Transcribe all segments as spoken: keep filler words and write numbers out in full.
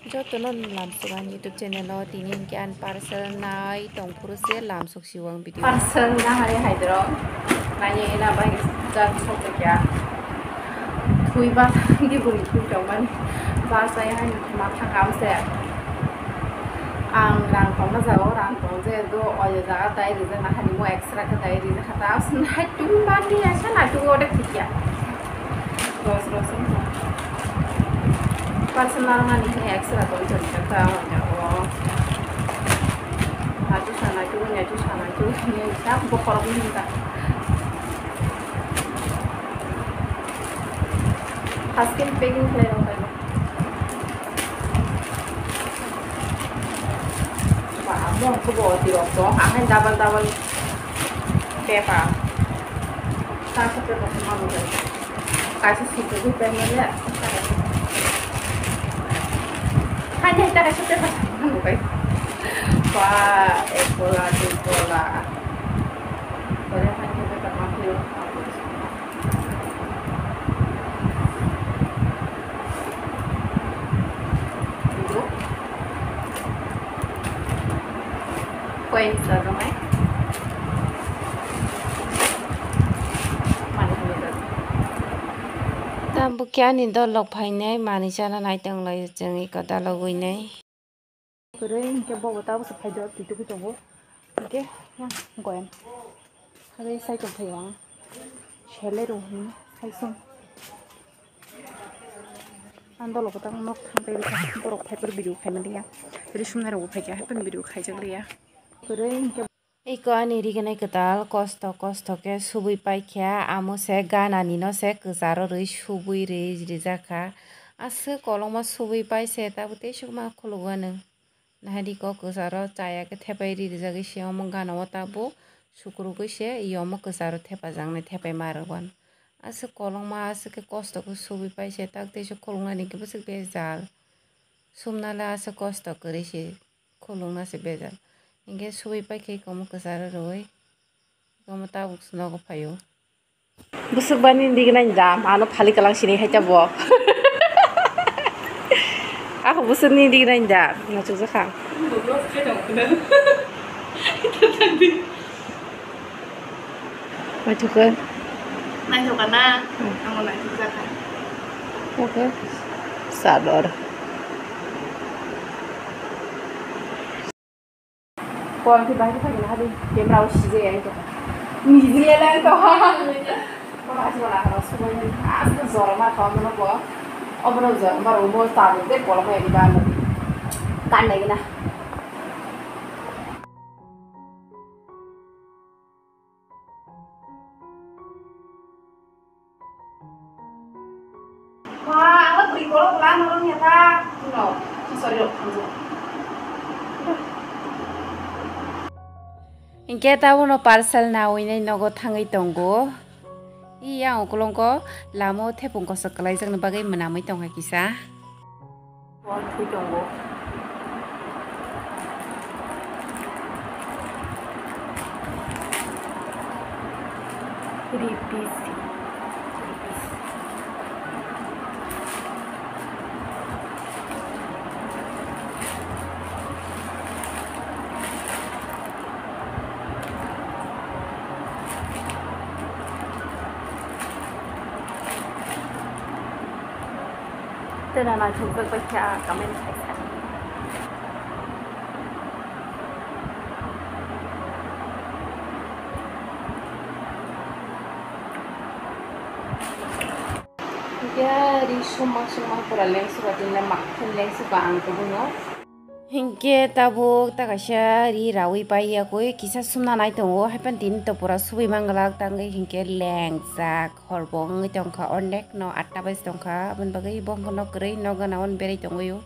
Jotono lamsok ang YouTube channel o, tini hwnkhe ang parcel nai tongphuru se lamsok si o ang video. Parcel nahari haidro, nai ena bai jan sokya. Thui ba di bui thui tongmani. Ba sai hai ma thangam se. Ang rang tongma jago, rang tong je do, o jaga dai rijak nahari mo extra khe dai rijak kha ta. Nai tung ba ni asa nai tung o de thikya. Ros, ros, ros. Parcel narwknani hwnwi extra tong tong kha ta hwnwi o. Naitu sanaitu, naitu sanaitu hwnwi sak bokhorok wngkha. Haskin packing khlai rok kha. Ba, mo khe bo tirok to, ahai double double paper. Ta khe paper se mano khe. Kaisa sukogwi pemale. Hai, hai, ta kaisa paper mano khe. Ba, ek bola, dui bola. Bole hai khe paper mano. Coins rwjaknai. Manwi hwnwi rwjak. Tamo khe ani dolok phainai manwi chana nai tong lai chwng eko dalogwi nai. Kwrwi hinkhe bobo tabukhe phaido twi tugwi tongo. Hinkhe goyam. Abo sai tongphai ang. Sele rw hwn sai sung. Ang dolo kwtal nok thang tei rikha borok phaiphuru video khaima liya. Risumnai rokbo phaikha haiphano video khaijak liya. Kwrwi hinkhe. Eko ani rignai kwtal kosto kosto khe subui paikha, amo se ganani no se kwcharo rwi subui rwi rijak kha. Aswk kolokma subui pai se tabuk tei sukma khuluk anw. Nahadi kok kwcharo chaya khe thepai ri rijagwi se omo gana o tabuk sukrubui se i omo kwcharo thepajaknai thepai ma rwban. Aswk kolokma aswk khe kosto khe subui pai se tak tei se khuluknani khe bwswk bejal. Sumnale aswk kosto kwrwi se khulukna se bejal. Hinkhe subui pai khe omo kwcharo rwui omo tabuk nogo phaio. Bwswk bani nini digini nai da, ano phali kwlang sini hai ta bo. Ako bwswk nini digini nai da, naisuk jakha. Naithok khe. Naithok kha na? Hmm. Amo naithok jakha. Okay. Sador. Kol khe bahai khe phai hadi camera o sijai ai to. Nijile lang to. Ko bahai wala kala sumai ni asli jor ma kha mo bo. Obro jor ma ro mo ta de kol mai di ba no. Kan dai na. Wah, ang beri kolok lah, nurun nyata. No, sorry, lo, langsung. Hinkhe tabukno parcel nawi nai nogo thangwi tongo. Iya, ukulungko lama o thepung kosok kwlaijakni bagwi mwnamwi tongkha kisa. Bo thwi tongo. Three piece. Three piece. Tena naithokjak bai kha comment khaisa. Hinkhe ri summa summa pura lengsuba tini mak lengsuba ang kubungo. Hinkhe tabuk ta kaisa ri rawi pai yakui kisa sumna nai tongo, haiphano tini to pura subui manglak tangwi hinkhe lengjak. Hor bo wngwi tongkha, onek no atta baji tongkha, aboni bagwi bo wngkha nok kwrwi, nok gana o berai tongwi o.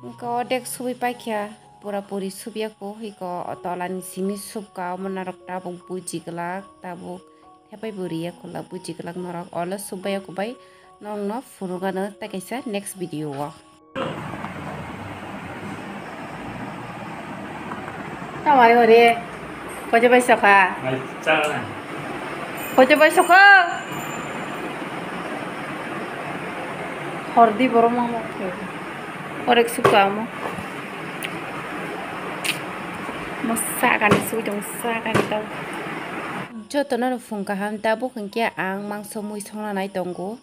Wngkha odek subui paikha, pura puri subya kho, hiko o tola ni simi subka, omo narok tabuk buji glak, tabuk thepai bo riya khula buji glak norok, olo subbai ya kubai norok no phunuk ano tei kaisa next video o. Tamari hore, koche bai sokha? Koche bai sokha? Hordi borok mama. Orek sukha omo. Mo sakani sui tong sakani tau. Jotono no phung kaham tabuk hinkhe ang mangso mui songna nai tongo.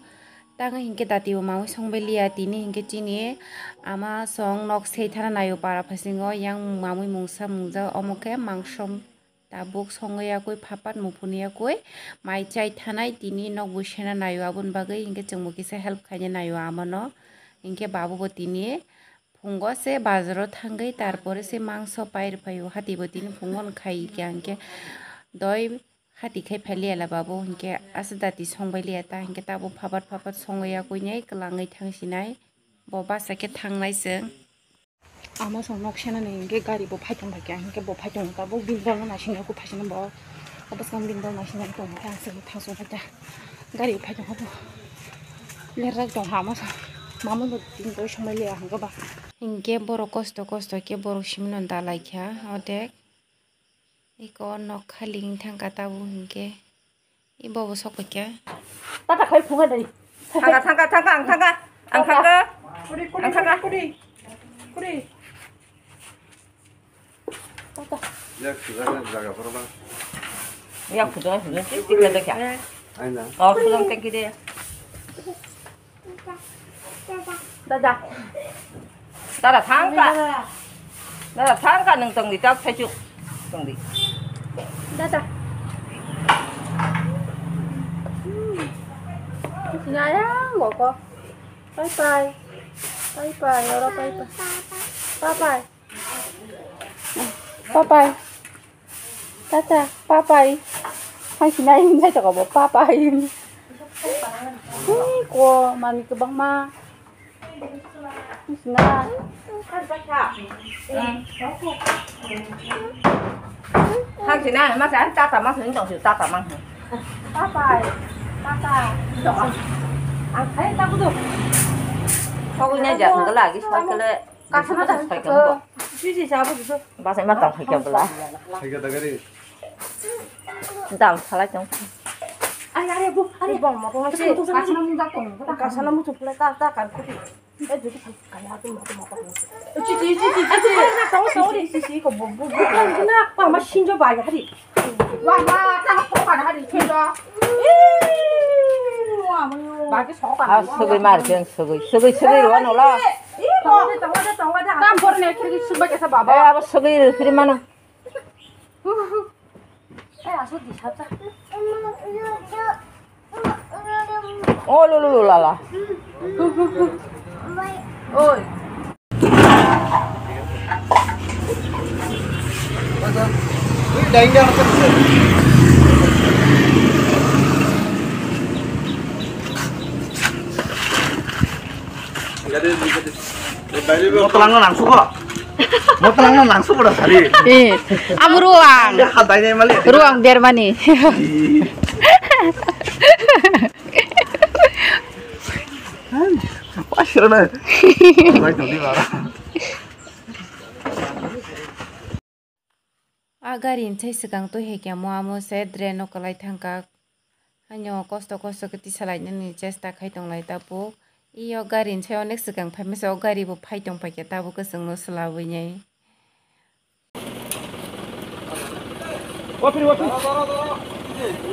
Tang hinkhe dati bo mamui songbai liya tini hinkhe chini ama song nok sei thana naio para phasingo yang mamui mungsa mungjak omo khe mangso. Tabuk songwi yakwi phapat muphuni yakwi mai chai thanai tini nokbo sena naio aboni bagwi hinkhe chwngbo kisa help khaina naio amano hinkhe babubo tini phungo se bazaro thangwi tarpore se mangso pai rwphaio hatibo tini phungo khai kha hinkhe doi hati khai phailiya la babu hinkhe aswk dati songbai liya ta hinkhe tabuk phapat phapat songwi yakwi nai kwlangwi thangsinai bo basa khe thangnai chwng. Ama song nok sena ni hinkhe gari bo phai tong kha hinkhe bo phai tong kha bo bini dol no naising khe phai sina bo bwskang bini dol naising tong kha aswk thang song kha gari phai tong kha bo lerjak tong kha ama song mamui bo tin doi songbai liya hinkhe ba hinkhe borok kosto kosto khe borok simi no dalai kha odek. Iko nok khali wng thang ka tabuk hinkhe. Ibo bo sok paikha. Tata khai phunga dai. Thangka, thangka, thangka, ang thangka. Ang thangka. Kuri, kuri, ang thangka. Kuri, kuri. Tata. Yak sudah, yak jaga, pura bang. Yak sudah, sudah. Tik, tik, tik, tik. Aina. Oh, sudah, thank you, deh. Dada. Dada, thangka. Dada, thangka, nwng tongdi, tak thaichuk. Tongdi. Dada. Hmm. Sinayang, goko. Bye bye. Bye bye, oro bye bye. Bye bye. Papai. Tata, papai. Hai sinai hinjai to kabo, papai. Hei, ko mani kwbangma. Sina. Hang sina, ma sa tata ma sini tong si tata ma. Papai. Tata. Ang hai ta kudu. Kau nya jas nggak lagi, sekali. Kasama ta soi kembo. Sisi sabo gitu. Basa ma tong hai kembo la. Hai kata gari. Dam salai tong. Ari, ari, bu, ari. Bom, ma tong si. Kasana mu da tong. Kasana mu tu pula ta ta kan kuti. Eh, jadi kan kaya tu ma tu ma tong. Cici, cici, cici. Tong, tong. Sisi, sisi, ko bu, bu, bu. Kan kena apa mas sinjo ba hari. Wa, wa, ta ko kan hari sinjo. Ih, wa, wa. Bagi sokan. Ah, sugui mar jen sugui. Sugui, sugui ruan ola. Tam porne khirki sumba kesa baba. Eh, abo sugui rifri mano. Eh, aso di sabta. Oh, lo, lo, lo, la, la. Oi. Motolang no nangsugo. Motolang no nangsugo da sari. Eh, amo ruang. Ya, ha, dai dai mali. Ruang der mani. Ih. Wah, sira na. Wah, tong di bara. A gari ni sai swkang twi hai khe mo amo se drain o kwlai thang kha. Haino kosto kosto khe tisa lai nani chesta khai tong lai tabuk. I o gari ni sai onek swkang phai masa o gari bo phai tong pai khe tabuk kwchwng no swlabwi nai.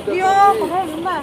Yo, kono ma.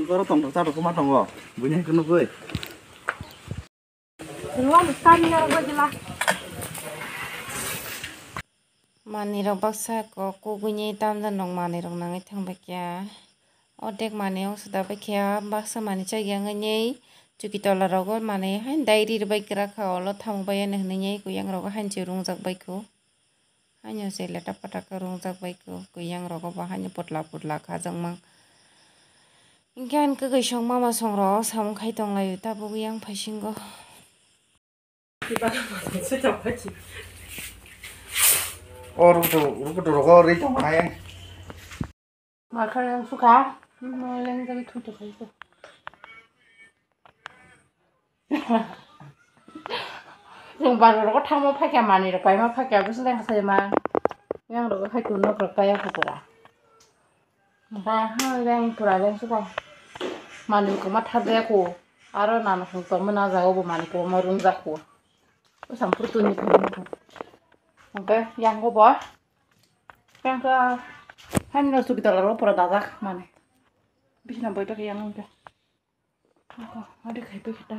Oro tong, cha rok ma tongo. Buini hai khe nugwi. Manwi rok baksa kok kugui ni tamjani rok manwi rok nangwi thang bai kha. Ordek manwi wng suda bai kha, baksa manwi chagi wngwi ni Chuki tola rogo manwi haino dai rir bai kwrak kha, olo thamuk bai ani hwnwi yang rogo haino se rungjak bai kho. Haino se leta pata khe rungjak bai kho, kwiyang rogo bo haino putla putla kha jang mang. Hinkhe ani kwkwi song mama song rogo samung khai tong laio tabuk yang phaisingo. O rukutu, rukutu rogo ri tong hai. Ma kha yang sukha, mo leng jagi thu to khai ko. Chwng bazar rogo thangma phaikha, manwi rok kaima phaikha, bwswk leng sai ma. Yang rogo khai tong nok rok kaya kho pura. Ba ha leng pura leng sukha. Manwi kwma thar jaya kho. Aro nana song tongma na jaga bo manwi kwma rungjak kho. Bwsang pur tuni kho. Hwnkhe yang bo bo. Yang kha. Haino chuki tola rogo pura dajak manwi. Bisina boitok yang hwnkhe. Ako, adi khai pai khata.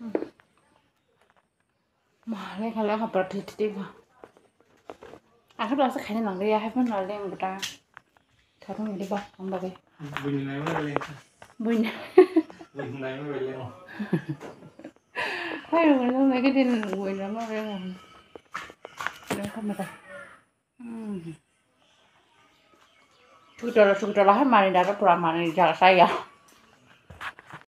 Hmm. Ma, le khala ha pra thit thit ba. Aku rasa khai nang ya, hai pun leng buta. Tharung di ba, ang ba ge. Buini nai ma le. Buini. Buini nai ma le. Hai, buini nai ke din buini ma le. Leng kha mata. Hmm. Chukitolo, chukitolo hai manwi daro pura manwi jala saya.